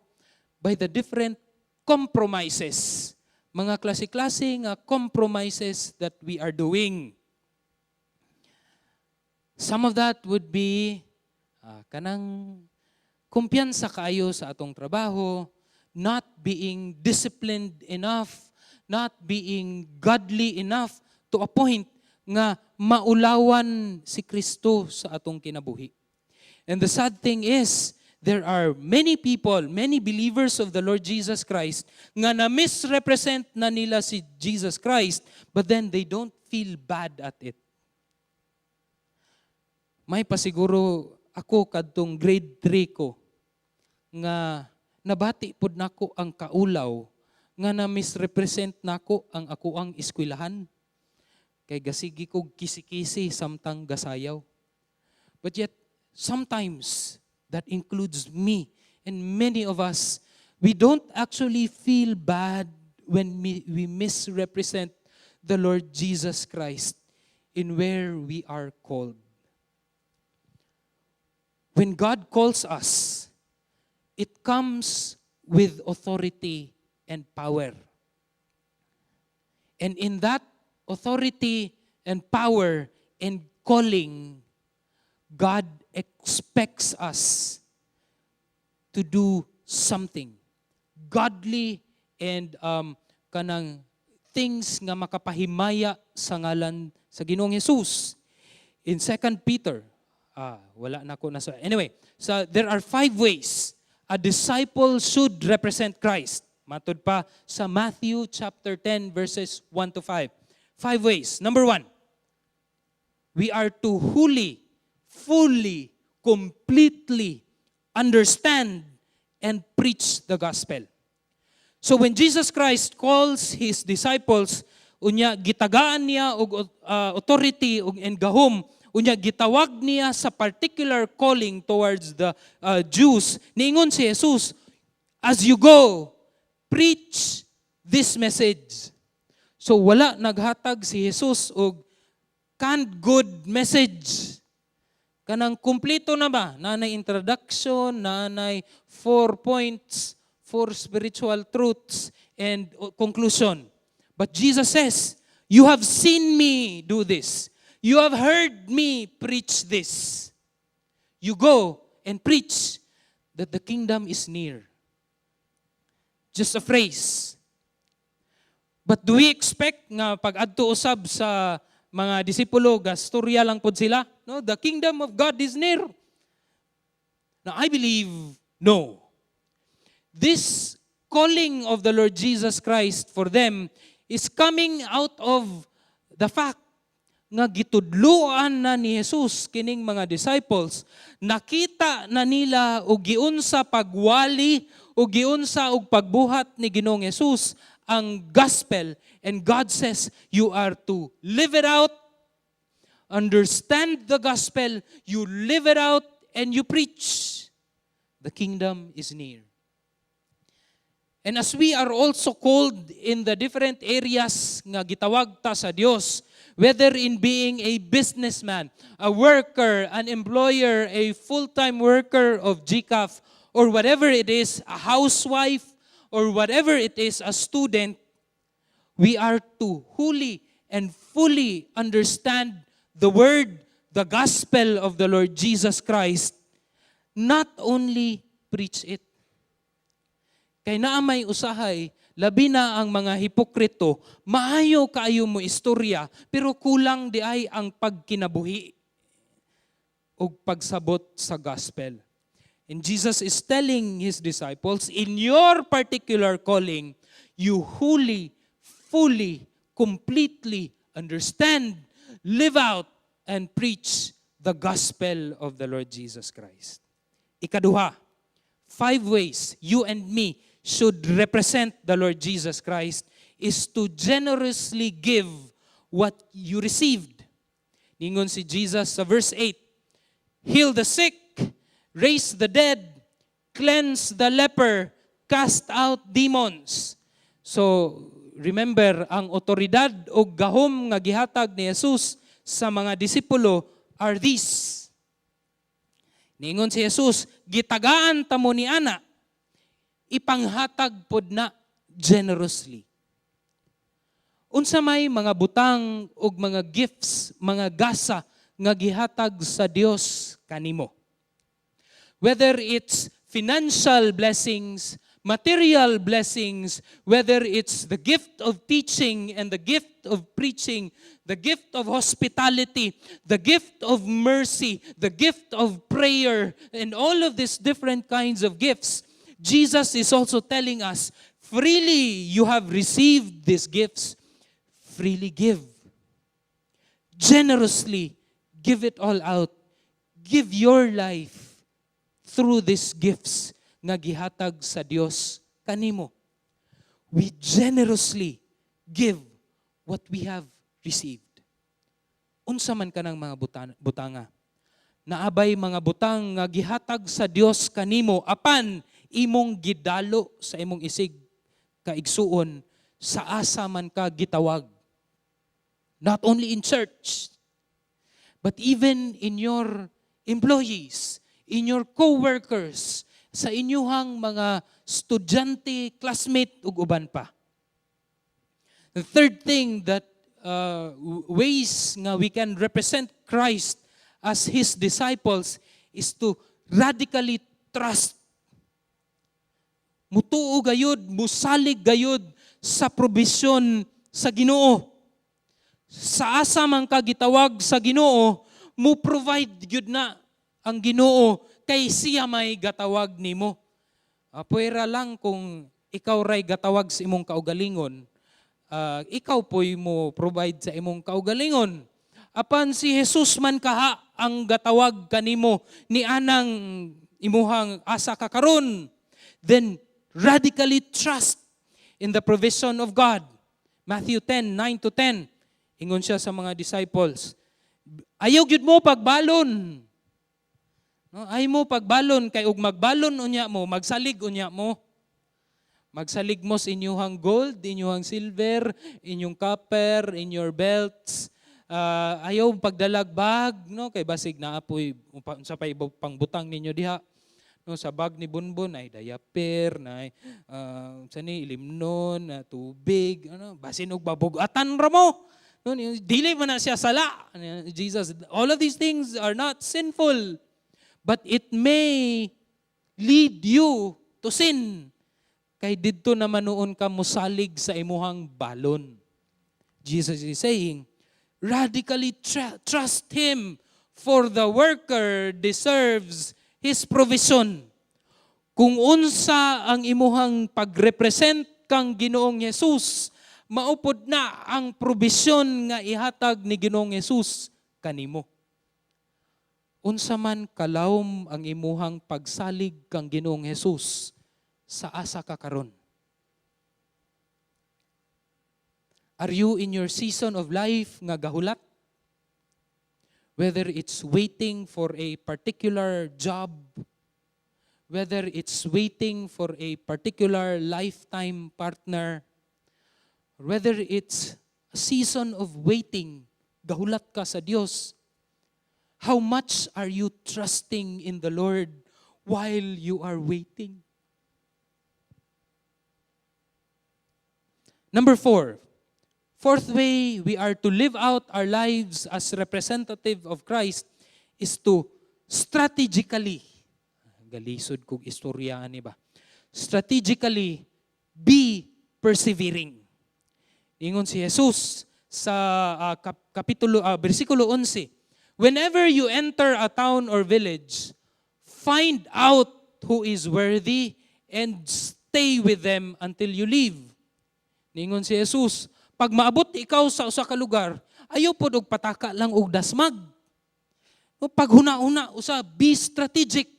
By the different compromises. Mga klase-klase nga compromises that we are doing. Some of that would be kanang kumpiyansa kaayo sa atong trabaho, not being disciplined enough, not being godly enough to a point nga maulawan si Kristo sa atong kinabuhi. And the sad thing is, there are many people, many believers of the Lord Jesus Christ nga na-misrepresent na nila si Jesus Christ, but then they don't feel bad at it. May pasiguro ako kadtong grade 3 ko nga nabati pod nako ang kaulaw nga na misrepresent nako ang akoang eskwelahan. Kay gasigi kog kisi-kisi samtang gasayaw. But yet, sometimes, that includes me and many of us, we don't actually feel bad when we misrepresent the Lord Jesus Christ in where we are called. When God calls us, it comes with authority and power. And in that authority and power and calling, God expects us to do something godly and kanang things that will glorify Him. things nga makapahimaya sa ngalan sa Ginoong Jesus. In 2 Peter, wala na ko na sa. Anyway, so there are five ways a disciple should represent Christ. Matud pa sa Matthew chapter 10 verses 1 to 5. Five ways. Number one, we are to wholly, fully, completely understand and preach the gospel. So when Jesus Christ calls His disciples, unya gitagaan niya og authority ug and gahom, unya gitawag niya sa particular calling towards the Jews, niingon si Jesus, "As you go, preach this message." So wala naghatag si Jesus og canned good message. Kanang kumpleto na ba? Nanay introduction, nanay four points, four spiritual truths, and conclusion. But Jesus says, "You have seen me do this. You have heard me preach this. You go and preach that the kingdom is near." Just a phrase. But do we expect nga pag-adto usab sa mga disipulo, gastorya lang pod sila? No, the kingdom of God is near. Now, I believe no. This calling of the Lord Jesus Christ for them is coming out of the fact nga gitudluan na ni Jesus kining mga disciples, nakita na nila og giunsa pagwali o giunsa og pagbuhat ni Ginoong Jesus ang gospel, and God says you are to live it out, understand the gospel, you live it out and you preach the kingdom is near. And as we are also called in the different areas nga gitawag ta sa Dios, whether in being a businessman, a worker, an employer, a full-time worker of GCAF, or whatever it is, a housewife, or whatever it is, a student, we are to wholly and fully understand the word, the gospel of the Lord Jesus Christ, not only preach it. Kay naa may usahay, labi na ang mga hipokrito, maayo kaayo mo istorya, pero kulang di ay ang pagkinabuhi ug pagsabot sa gospel. And Jesus is telling His disciples, in your particular calling, you wholly, fully, completely understand, live out, and preach the gospel of the Lord Jesus Christ. Ikaduha, five ways you and me should represent the Lord Jesus Christ is to generously give what you received. Ningon si Jesus sa verse 8, "Heal the sick, raise the dead, cleanse the leper, cast out demons." So, remember, ang otoridad o gahom nga gihatag ni Jesus sa mga disipulo are these. Ningon si Jesus, gitagaan ta mo ni ana, ipanghatag pod na generously. Unsa may mga butang ug mga gifts, mga gasa nga gihatag sa Dios kanimo? Whether it's financial blessings, material blessings, whether it's the gift of teaching and the gift of preaching, the gift of hospitality, the gift of mercy, the gift of prayer, and all of these different kinds of gifts, Jesus is also telling us, freely you have received these gifts, freely give. Generously give it all out. Give your life through these gifts nga gihatag sa Dios kanimo. We generously give what we have received. Unsa man kanang mga butanga? Naabay mga butang nga gihatag sa Dios kanimo apan imong gidalo sa imong isig kaigsuon sa asa man ka gitawag. Not only in church, but even in your employees, in your co-workers, sa inyuhang mga estudyante, classmate, ug uban pa. The third thing that ways nga we can represent Christ as His disciples is to radically trust. Mutuo gayud, musalig gayud sa probisyon sa Ginoo. Sa asa man ka gitawag sa Ginoo, mo provide gyud na ang Ginoo kay siya may gatawag nimo. Puwera lang kung ikaw ray gatawag sa imong kaugalingon, ikaw po'y mo provide sa imong kaugalingon. Apan si Jesus man kaha ang gatawag kanimo ni anang imuhang asa ka karon, then radically trust in the provision of God. Matthew 10, 9 to 10. Ingon siya sa mga disciples, "Ayaw gyud mo pagbalon." No, ay mo pagbalon kay ug magbalon unya mo, magsalig unya mo. Magsalig mo sa inyuhang gold, inyuhang silver, inyong copper, in your belts. Ayaw pagdalag bag, no, kay basig naa poy unsa pa pangbutang ninyo diha. No, sa bag ni Bunbun ay diaper, na sa ni ilimnon, na tubig, ano, basin og babugatan ra mo. No, dili man na siya sala. Jesus, all of these things are not sinful. But it may lead you to sin. Kay didto naman noon ka musalig sa imuhang balon. Jesus is saying, radically trust Him, for the worker deserves his provision. Kung unsa ang imuhang pagrepresent kang Ginoong Hesus, maupod na ang probisyon nga ihatag ni Ginoong Hesus kanimo. Unsa man kalawom ang imuhang pagsalig kang Ginoong Hesus sa asa ka karon? Are you in your season of life nga gahulat? Whether it's waiting for a particular job, whether it's waiting for a particular lifetime partner, whether it's a season of waiting, gahulat ka sa Dios. How much are you trusting in the Lord while you are waiting? Number four, fourth way we are to live out our lives as representative of Christ is to strategically, galisod kog istorya ani ba? Strategically be persevering. Ingon si Jesus sa kapitulo bersikulo 11, "Whenever you enter a town or village, find out who is worthy and stay with them until you leave." Ningon si Jesus, pag maabot ikaw sa usa ka lugar, ayaw pod og pataka lang og dasmag. No, pag huna-huna usa, be strategic.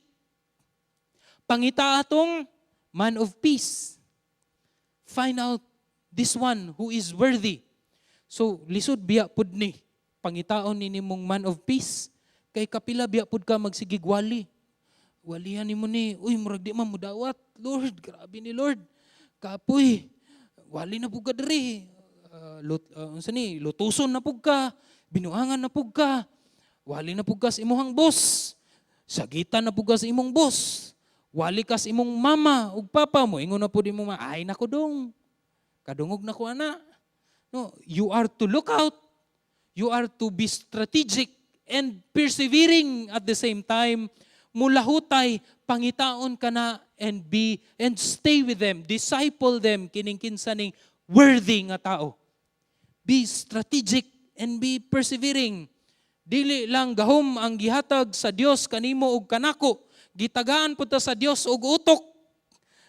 Pangita atong man of peace. Find out this one who is worthy. So, lisod biya pud ni pangitaon ni nimong man of peace. Kay kapila biya pud ka magsigig wali. Walihan nimo ni, uy, murag di man mudawat. Lord, grabe ni Lord. Kapoy, wali na pud ka diri. Unsa ni, lutuson na pud ka, binuangan na pud ka. Wali na pud ka sa imuhang boss. Sagitan na pud ka sa imong boss. Wali ka sa imong mama ug papa mo. Ingon na pud imong mama, "Ay nako dong. Kadungog na ko ana." No, you are to look out. You are to be strategic and persevering at the same time. Mulahutay, pangitaon ka na and be and stay with them, disciple them kining kinsa ning worthy nga tao. Be strategic and be persevering. Dili lang gahom ang gihatag sa Dios kanimo ug kanako. Gitagaan pud ta sa Dios og utok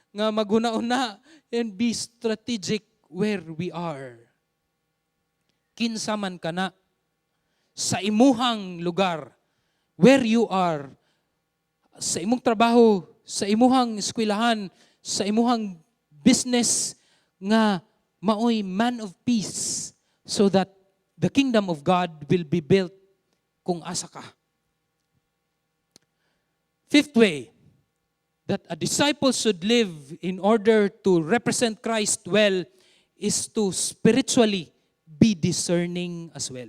nga maghuna-una and be strategic where we are. Kinsa man kana sa imuhang lugar, where you are, sa imong trabaho, sa imuhang eskwelahan, sa imuhang business nga maoy man of peace so that the kingdom of God will be built kung asa ka. Fifth way that a disciple should live in order to represent Christ well is to spiritually be discerning as well.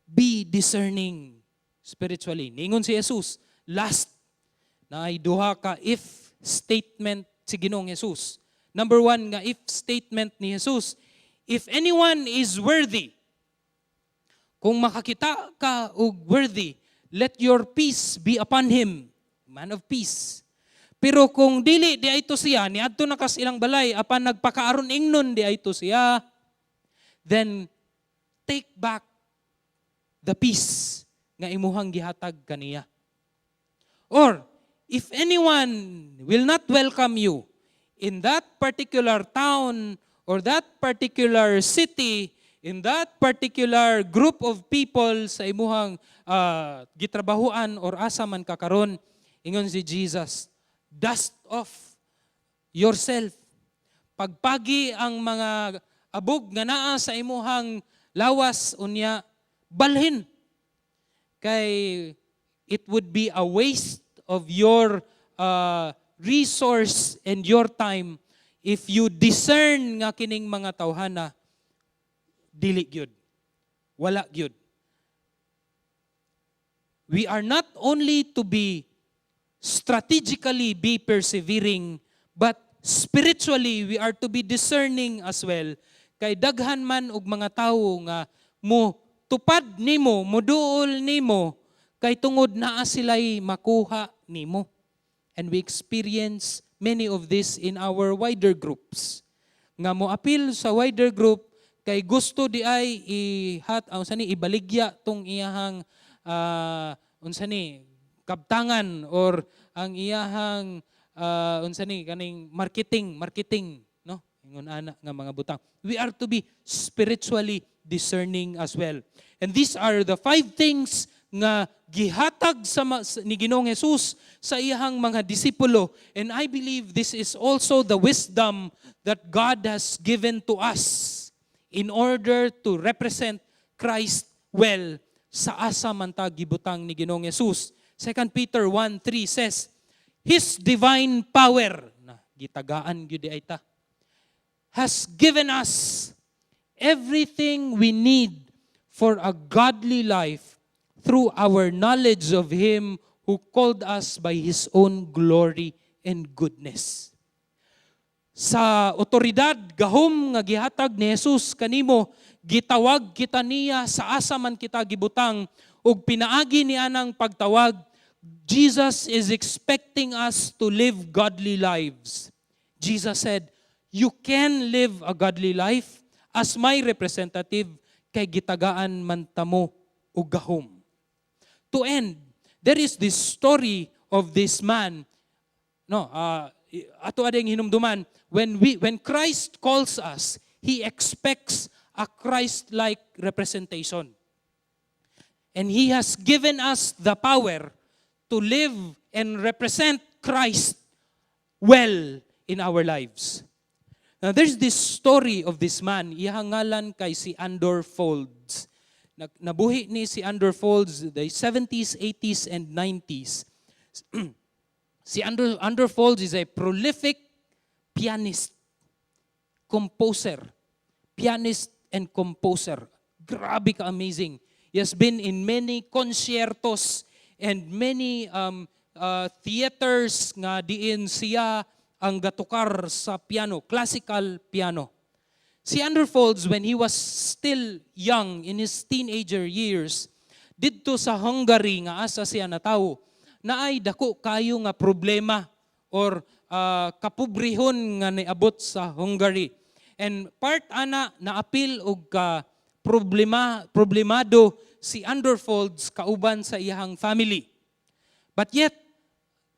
Be discerning spiritually. Ningon si Jesus, last na ay duha ka if statement si Ginoong Jesus. Number one nga if statement ni Jesus, if anyone is worthy, kung makakita ka og worthy, let your peace be upon him, man of peace. Pero kung dili diay to siya, niadto na kas ilang balay apan nagpakaaron ingnon diay to siya, then take back the piece nga imuhang gihatag kaniya. Or if anyone will not welcome you in that particular town or that particular city, in that particular group of people sa imuhang gitrabahuan or asa man ka karon, ingon si Jesus, dust off yourself. Pagpagi ang mga abog nga naa sa imuhang lawas, unya balhin. Kay it would be a waste of your resource and your time if you discern nga kining mga tawhana dili gyud. Wala gyud. We are not only to be strategically be persevering, but spiritually we are to be discerning as well. Kay daghan man og mga tawo nga mo tupad nimo, moduol nimo kay tungod naa sila'y makuha nimo. And we experience many of this in our wider groups. Nga mo apil sa wider group kay gusto diay ihat ang unsa ni, ibaligya tong iyahang unsa ni, kabtangan or ang iyahang unsa ni, kaning marketing marketing, no, ingon ana nga mga butang. We are to be spiritually discerning as well. And these are the five things nga gihatag sa ni Ginoong Jesus sa iyahang mga disipulo, and I believe this is also the wisdom that God has given to us in order to represent Christ well sa asa man ta gibutang ni Ginoong Jesus. 2 Peter 1:3 says, "His divine power," na gitagaan gyud diay ta, "has given us everything we need for a godly life through our knowledge of Him who called us by His own glory and goodness." Sa otoridad, gahom nga gihatag ni Jesus kanimo, gitawag kita niya sa asa man kita gibutang ug pinaagi ni anang pagtawag, Jesus is expecting us to live godly lives. Jesus said, "You can live a godly life as my representative kay gitagaan man tamo og gahom." To end, there is this story of this man. No, ato ading hinumduman, when Christ calls us, he expects a Christ-like representation. And he has given us the power to live and represent Christ well in our lives. Now, there's this story of this man, iyang ngalan kay si Andor Folds. Nabuhi ni si Andor Folds the 70s, 80s, and 90s. Si Andor Folds is a prolific pianist, composer, pianist and composer. Grabe ka amazing. He has been in many conciertos and many theaters nga diin siya ang gatukar sa piano, classical piano. Si Andor Folds, when he was still young, in his teenager years, didto sa Hungary nga asa siya natawo, naay dako kayo nga problema or kapobrehon nga niabot sa Hungary. And part ana naapil og ka problema problemado si Andor Folds kauban sa iyahang family. But yet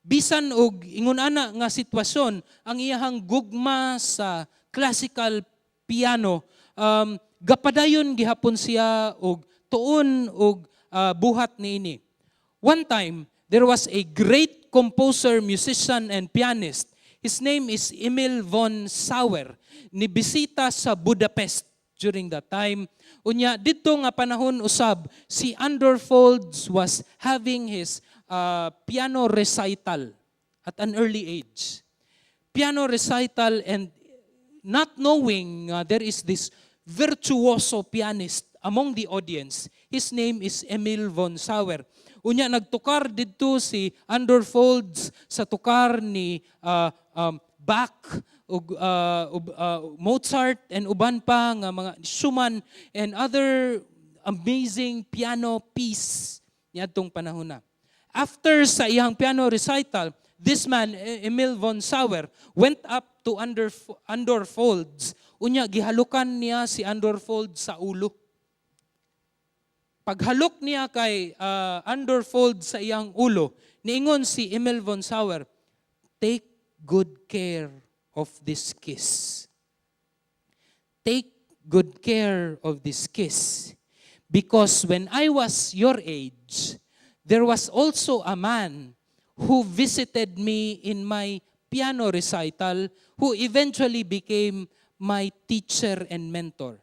bisan og ingon ana nga sitwasyon, ang iyahang gugma sa classical piano, gapadayon gihapon siya og tuon og buhat niini. One time, there was a great composer, musician, and pianist. His name is Emil von Sauer. Nibisita sa Budapest during that time. Unya, didto nga panahon usab, si Andor Folds was having his piano recital at an early age. Piano recital, and not knowing there is this virtuoso pianist among the audience. His name is Emil von Sauer. Unya nagtukar didto si Andor Folds sa tukar ni Bach ug Mozart and uban pa nga mga Schumann and other amazing piano piece niadtong panahon na. After sa iyang piano recital, This man, Emil von Sauer, went up to Andor Folds. Unya, gihalukan niya si Andor Folds sa ulo. Paghalok niya kay Andor Folds sa iyang ulo, niingon si Emil von Sauer, "Take good care of this kiss. Take good care of this kiss. Because when I was your age, there was also a man who visited me in my piano recital who eventually became my teacher and mentor.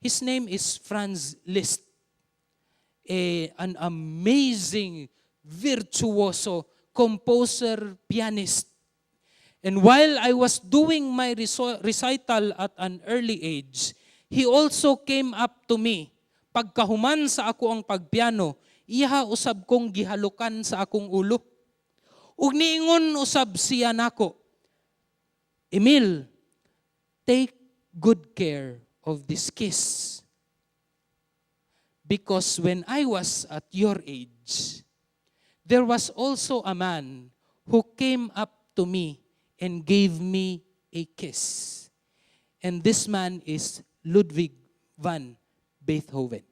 His name is Franz Liszt, an amazing virtuoso composer pianist. And while I was doing my recital at an early age, he also came up to me. Pagkahuman sa akoang pagpiano, iyaha usab kong gihalukan sa akong ulo. Ug niingon usab siya nako, 'Emil, take good care of this kiss. Because when I was at your age, there was also a man who came up to me and gave me a kiss. And this man is Ludwig van Beethoven.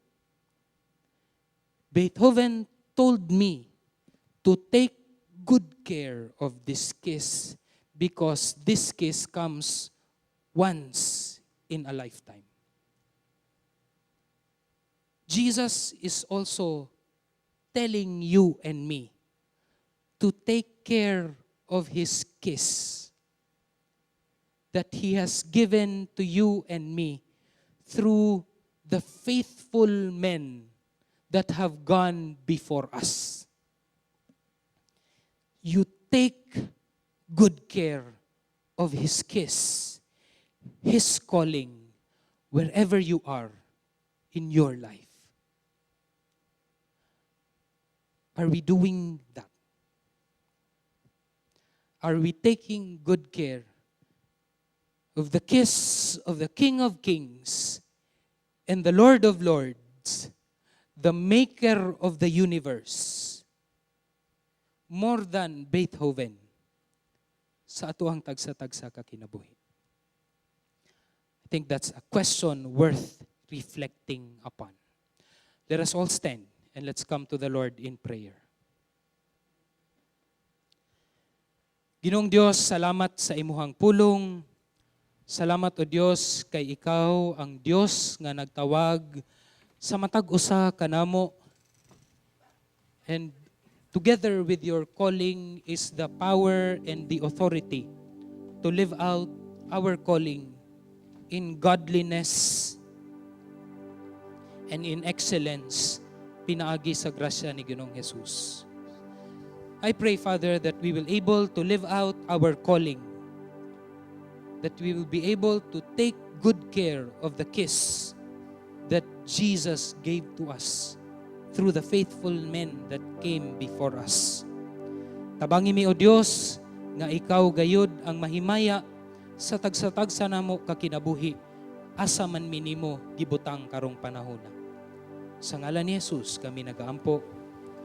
Beethoven told me to take good care of this kiss because this kiss comes once in a lifetime.'" Jesus is also telling you and me to take care of his kiss that he has given to you and me through the faithful men that have gone before us. You take good care of his kiss, his calling, wherever you are in your life. Are we doing that? Are we taking good care of the kiss of the King of Kings and the Lord of Lords, the maker of the universe, more than Beethoven sa atoang tagsa-tagsa ka kinabuhi? I think that's a question worth reflecting upon. Let us all stand and let's come to the Lord in prayer. Ginoong Dios, salamat sa imuhang pulong. Salamat, O Dios, kay ikaw ang Dios nga nagtawag sa matag usa kanamo. And together with your calling is the power and the authority to live out our calling in godliness and in excellence pinaagi sa grasya ni Ginoong Jesus. I pray, Father, that we will able to live out our calling, that we will be able to take good care of the kiss that Jesus gave to us through the faithful men that came before us. Tabangi mi, O Dios, nga ikaw gayud ang mahimaya sa tagsa-tagsa namo kakinabuhi, asa man mi nimo gibutang karong panahona. Sa ngalan ni Jesus kami nagaampo.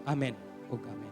Amen ug amen.